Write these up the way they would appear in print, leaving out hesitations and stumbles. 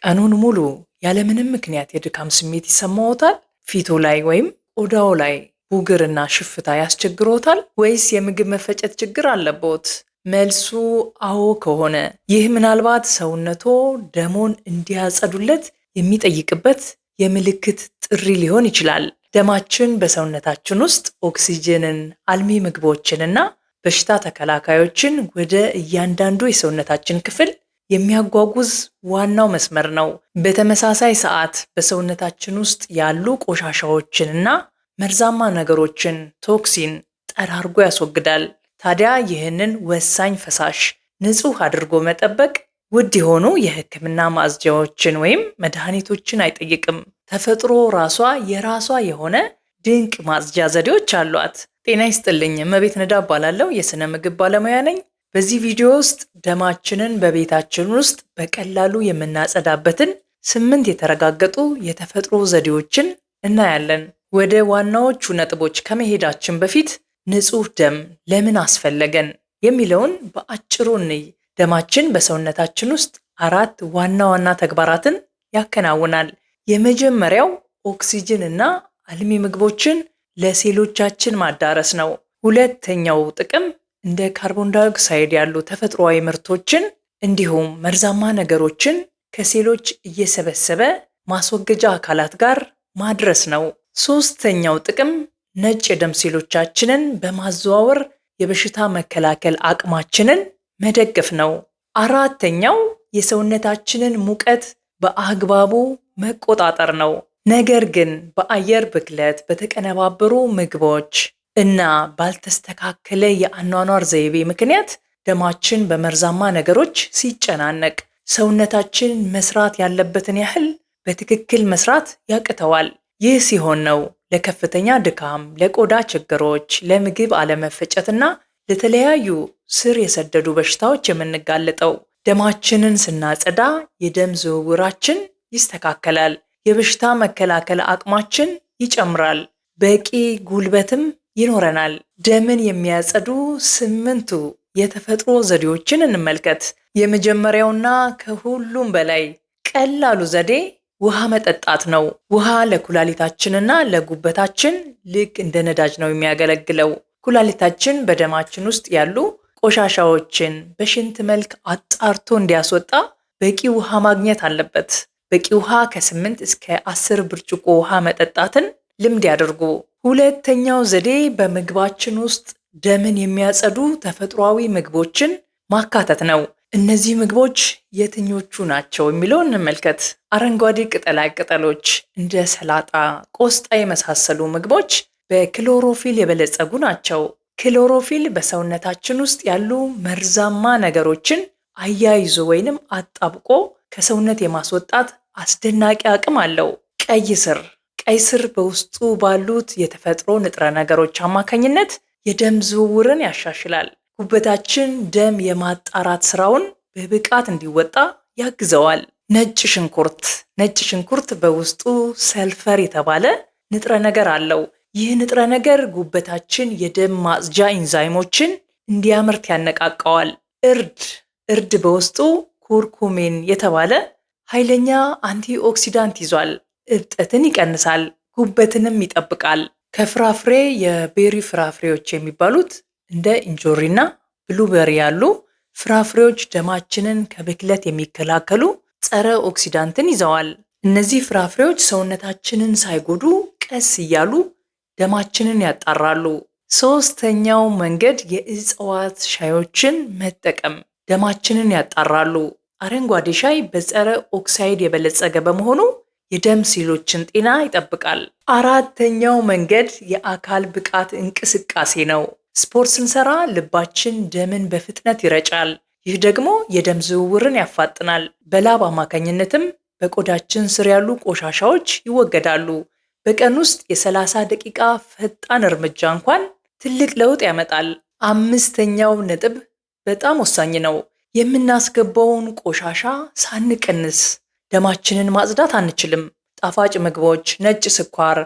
ቀኑን ሙሉ ያለምንም ምክንያት የድካም ስሜት ይሰማዎታል? ፊቱ ላይ ወይም ቆዳው ላይ ቡግርና ሽፍታ ያስቸግሮታል? ወይስ የምግብ መፈጨት ችግር አለቦት? መልሱ አዎ ከሆነ ይህ ምናልባት ሰውነቶ ደሞን እንዲያጸዱለት የሚጠይቅበት የምልክት ጥሪ ሊሆን ይችላል። ደማችን በሰውነታችን ውስጥ ኦክሲጅንን፣ አልሚ ምግቦችንና በሽታ ተከላካዮችን ወደ እያንዳንዱ የሰውነታችን ክፍል የሚያጓጉዝ ዋናው መስመር ነው። በተመሳሳይ ሰዓት በሰውነታችን ውስጥ ያሉ ቆሻሻዎችንና መርዛማ ነገሮችን toxin ጠራርጎ ያስወግዳል። ታዲያ ይህንን ወሳኝ ፈሳሽ ንጹህ አድርጎ መጠበቅ ውድ የሆኑ የሕክምና ማጽጃዎችን ወይም መድኃኒቶችን አይጠይቅም። ተፈጥሮ ራሷ የራሷ የሆነ ድንቅ ማጽጃ ዘዴዎች አሏት። ጤና ይስጥልኝ፣ እመቤት ንዳ እባላለሁ። የስነ ምግብ ባለሙያ ነኝ። በዚህ ቪዲዮ ውስጥ ደማችንን በቤታችን ውስጥ በቀላሉ የምናጸዳበትን 8 የተረጋገጡ የተፈጥሮ ዘዴዎችን እናያለን። ወደ ዋናዎቹ ነጥቦች ከመሄዳችን በፊት ንጹህ ደም ለምን አስፈለገን የሚለውን በአጭሩ እንይ። ደማችን በሰውነታችን ውስጥ 4 ዋና ዋና ተግባራትን ያከናውናል። የመጀመሪያው ኦክሲጅን እና አልሚ ምግቦችን ለሴሎቻችን ማዳረስ ነው። ሁለተኛው ጥቅም እንደ ካርቦን ዳይኦክሳይድ ያሉ ተፈጥሯዊ ምርቶችን እንዲሁም መርዛማ ነገሮችን ከሴሎች እየሰበሰበ ማስወገጃ አካላት ጋር ማድረስ ነው። ሶስተኛው ጥቅም ነጭ የደም ሴሎቻችንን በማዘዋወር የበሽታ መከላከል አቅማችንን መደገፍ ነው። አራተኛው የሰውነታችንን ሙቀት በአግባቡ መቆጣጠር ነው። ነገር ግን በአየር ብክለት፣ በተቀነባበሩ ምግቦች እና ባልተስተካከለ የአኗኗር ዘይቤ ምክንያት ደማችን በመርዛማ ነገሮች ሲጨናነቅ ሰውነታችን መስራት ያለበትን ያህል በትክክል መስራት ያቅተዋል። ይህ ሲሆን ነው ለከፍተኛ ድካም፣ ለቆዳ ችግሮች፣ ለምግብ አለመፈጨትና ለተለያዩ ስር የሰደዱ በሽታዎች የምንጋለጠው። ደማችንን ስናጸዳ የደም ዝውውራችን ይስተካከላል፣ የበሽታ መከላከል አቅማችን ይጨምራል፣ በቂ ጉልበትም ይኖረናል። ደምን የሚያጸዱ 8ቱ የተፈጥሮ ዘዴዎችን እንመልከት። የመጀመሪያውና ከሁሉም በላይ ቀላሉ ዘዴ ውሃ መጠጣት ነው። ውሃ ለኩላሊታችንና ለጉበታችን ልክ እንደ ነዳጅ ነው የሚያገለግለው። ኩላሊታችን በደማችን ውስጥ ያሉ ቆሻሻዎችን በሽንት መልክ አጣርቶ እንዲያስወጣ በቂ ውሃ ማግኘት አለበት። በቂ ውሃ ከ8 እስከ 10 ብርጭቆ ውሃ መጠጣትን ልምድ ያድርጉ። ሁለተኛው ዘዴ በምግባችን ውስጥ ደምን የሚያጸዱ ተፈጥሯዊ ምግቦችን ማካተት ነው። እነዚህ ምግቦች የትኞቹ ናቸው የሚለው እንመልከት። አረንጓዴ ቅጠላ ቅጠሎች እንደ ሰላጣ፣ ቆስጣ የመሳሰሉ ምግቦች በክሎሮፊል የበለጸጉ ናቸው። ክሎሮፊል በሰውነታችን ውስጥ ያሉ መርዛማ ነገሮችን አያይዞ ወይንም አጣብቆ ከሰውነት የማስወጣት አስደናቂ አቅም አለው። ቀይ ስር ቀይ ስር በውስጡ ባሉት የተፈጥሮ ንጥረ ነገሮች አማካኝነት የደም ዝውውርን ያሻሽላል። ጉበታችን ደም የማጣራት ስራውን በብቃት እንዲወጣ ያግዘዋል። ነጭ ሽንኩርት ነጭ ሽንኩርት በውስጡ ሰልፈር የተባለ ንጥረ ነገር አለው። ይህ ንጥረ ነገር ጉበታችን የደም ማጽጃ ኢንዛይሞችን እንዲያመርት ያነቃቃዋል። እርድ እርድ በውስጡ curcumin የተባለ ኃይለኛ antioxidant ይዟል። እብጠትን ይቀንሳል፣ ጉበትንም ይጠብቃል። ከፍራፍሬ የ berry ፍራፍሬዎች የሚባሉት እንደ እንጆሪና blueberry ያሉ ፍራፍሬዎች ደማችንን ከብክለት የሚከላከሉ ጸረ oxidant ን ይዘዋል። እነዚህ ፍራፍሬዎች ሰውነታችንን ሳይጎዱ ቀስ እያሉ ደማችንን ያጣራሉ። ሶስተኛው መንገድ የእጽዋት ሻዮችን መጠቀም ደማችንን ያጣራሉ። አረንጓዴ ሻይ በጸረ ኦክሳይድ የበለጸገ በመሆኑ የደም ሴሎችን ጤና ይጠብቃል። አራተኛው መንገድ የአካል ብቃት እንቅስቃሴ ነው። ስፖርት ስንሰራ ልባችን ደምን በፍጥነት ይረጫል። ይህ ደግሞ የደም ዝውውርን ያፋጥናል። በላብ አማካኝነትም በቆዳችን ስር ያሉ ቆሻሻዎች ይወገዳሉ። በቀን ውስጥ የ30 ደቂቃ ፈጣን እርምጃ እንኳን ትልቅ ለውጥ ያመጣል። አምስተኛው ነጥብ በጣም ወሳኝ ነው። የምናስገባውን ቆሻሻ ሳንቀንስ ደማችንን ማጽዳት አንችልም። ጣፋጭ ምግቦች፣ ነጭ ስኳር፣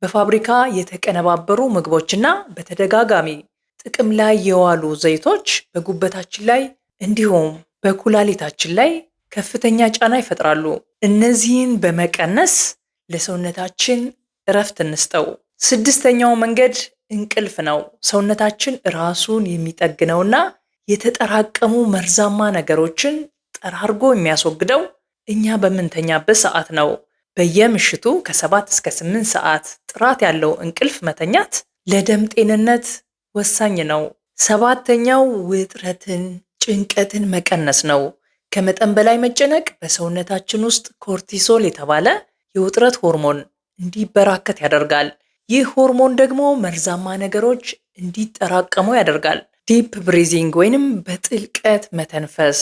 በፋብሪካ የተቀነባበሩ ምግቦችና በተደጋጋሚ ጥቅም ላይ የዋሉ ዘይቶች በጉበታችን ላይ እንዲሁም በኩላሊታችን ላይ ከፍተኛ ጫና ይፈጥራሉ። እነዚህን በመቀነስ ለሰውነታችን እረፍት እንስጠው። ስድስተኛው መንገድ እንቅልፍ ነው። ሰውነታችን ራሱን የሚጠግነውና የተጠራቀሙ መርዛማ ነገሮችን ጠራርጎ የሚያስወግደው እኛ በምንተኛበት ሰዓት ነው። በየምሽቱ ከ7 እስከ 8 ሰዓት ጥራት ያለው እንቅልፍ መተኛት ለደም ጤንነት ወሳኝ ነው። ሰባተኛው ውጥረትን፣ ጭንቀትን መቀነስ ነው። ከመጠን በላይ መጨነቅ በሰውነታችን ውስጥ cortisol የተባለ የውጥረት ሆርሞን እንዲበራከት ያደርጋል። ይህ ሆርሞን ደግሞ መርዛማ ነገሮች እንዲጠራቀሙ ያደርጋል። Deep breathing ወይንም በጥልቀት መተንፈስ፣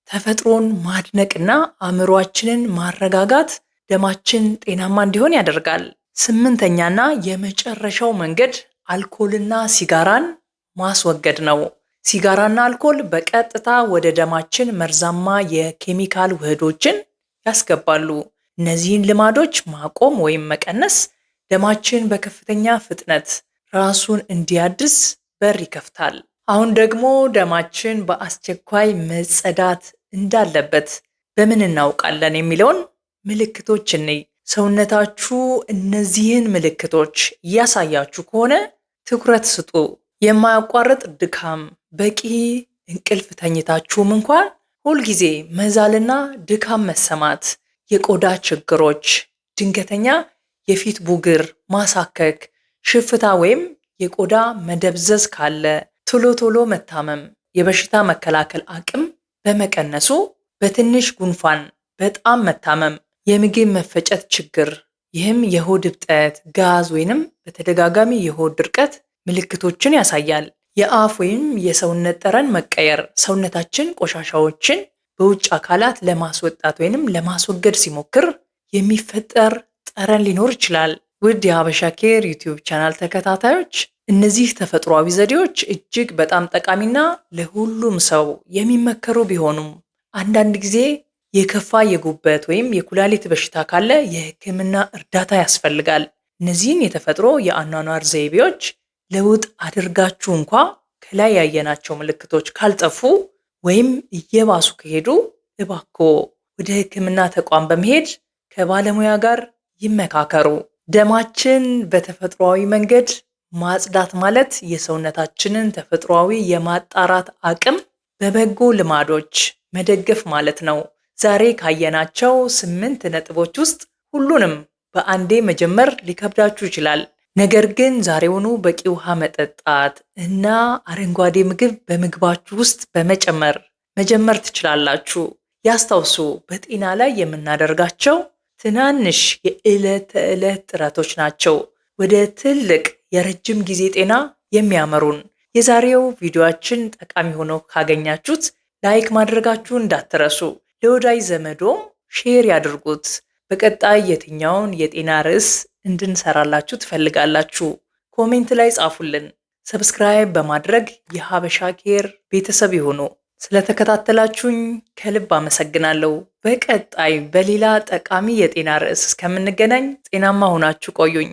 ተፈጥሮን ማድነቅና አእምሯችንን ማረጋጋት ደማችን ጤናማ እንዲሆን ያደርጋል። ስምንተኛና የመጨረሻው መንገድ አልኮልና ሲጋራን ማስወገድ ነው። ሲጋራና አልኮል በቀጥታ ወደ ደማችን መርዛማ የኬሚካል ውህዶችን ያስገባሉ። እነዚህን ልማዶች ማቆም ወይም መቀነስ ደማችን በከፍተኛ ፍጥነት ራሱን እንዲያድስ በር ይከፍታል። አሁን ደግሞ ደማችን በአስቸኳይ መጸዳት እንዳለበት በምን እናውቃለን የሚለውን ምልክቶች እንይ። ሰውነታችሁ እነዚህን ምልክቶች እያሳያችሁ ከሆነ ትኩረት ስጡ። የማያቋርጥ ድካም፣ በቂ እንቅልፍ ተኝታችሁም እንኳን ሁልጊዜ መዛልና ድካም መሰማት፣ የቆዳ ችግሮች፣ ድንገተኛ የፊት ቡግር፣ ማሳከክ፣ ሽፍታ ወይም የቆዳ መደብዘዝ ካለ፣ ቶሎ ቶሎ መታመም፣ የበሽታ መከላከል አቅም በመቀነሱ በትንሽ ጉንፋን በጣም መታመም፣ የምግብ መፈጨት ችግር፣ ይህም የሆድ እብጠት፣ ጋዝ ወይንም በተደጋጋሚ የሆድ ድርቀት ምልክቶችን ያሳያል። የአፍ ወይም የሰውነት ጠረን መቀየር፣ ሰውነታችን ቆሻሻዎችን በውጭ አካላት ለማስወጣት ወይንም ለማስወገድ ሲሞክር የሚፈጠር ጠረን ሊኖር ይችላል። ውድ የሀበሻ ኬር ዩቲዩብ ቻናል ተከታታዮች፣ እነዚህ ተፈጥሯዊ ዘዴዎች እጅግ በጣም ጠቃሚና ለሁሉም ሰው የሚመከሩ ቢሆኑም አንዳንድ ጊዜ የከፋ የጉበት ወይም የኩላሊት በሽታ ካለ የሕክምና እርዳታ ያስፈልጋል። እነዚህን የተፈጥሮ የአኗኗር ዘይቤዎች ለውጥ አድርጋችሁ እንኳ ከላይ ያየናቸው ምልክቶች ካልጠፉ ወይም እየባሱ ከሄዱ እባክዎ ወደ ሕክምና ተቋም በመሄድ ከባለሙያ ጋር ይመካከሩ። ደማችን በተፈጥሯዊ መንገድ ማጽዳት ማለት የሰውነታችንን ተፈጥሯዊ የማጣራት አቅም በበጎ ልማዶች መደገፍ ማለት ነው። ዛሬ ካየናቸው 8 ነጥቦች ውስጥ ሁሉንም በአንዴ መጀመር ሊከብዳችሁ ይችላል። ነገር ግን ዛሬውኑ በቂ ውሃ መጠጣት እና አረንጓዴ ምግብ በምግባችሁ ውስጥ በመጨመር መጀመር ትችላላችሁ። ያስታውሱ፣ በጤና ላይ የምናደርጋቸው ትናንሽ የዕለት ተዕለት ጥረቶች ናቸው ወደ ትልቅ የረጅም ጊዜ ጤና የሚያመሩን። የዛሬው ቪዲዮአችን ጠቃሚ ሆኖ ካገኛችሁት like ማድረጋችሁ እንዳትረሱ። ለወዳጅ ዘመዶም share ያድርጉት። በቀጣይ የትኛውን የጤና ርዕስ እንድንሰራላችሁ ትፈልጋላችሁ? Comment ላይ ጻፉልን። Subscribe በማድረግ የሀበሻ ኬር ቤተሰብ ይሁኑ። ስለተከታተላችሁኝ ከልብ አመሰግናለሁ። በቀጣይ በሌላ ጠቃሚ የጤና ርዕስ እስከምንገናኝ ጤናማ ሆናችሁ ቆዩኝ።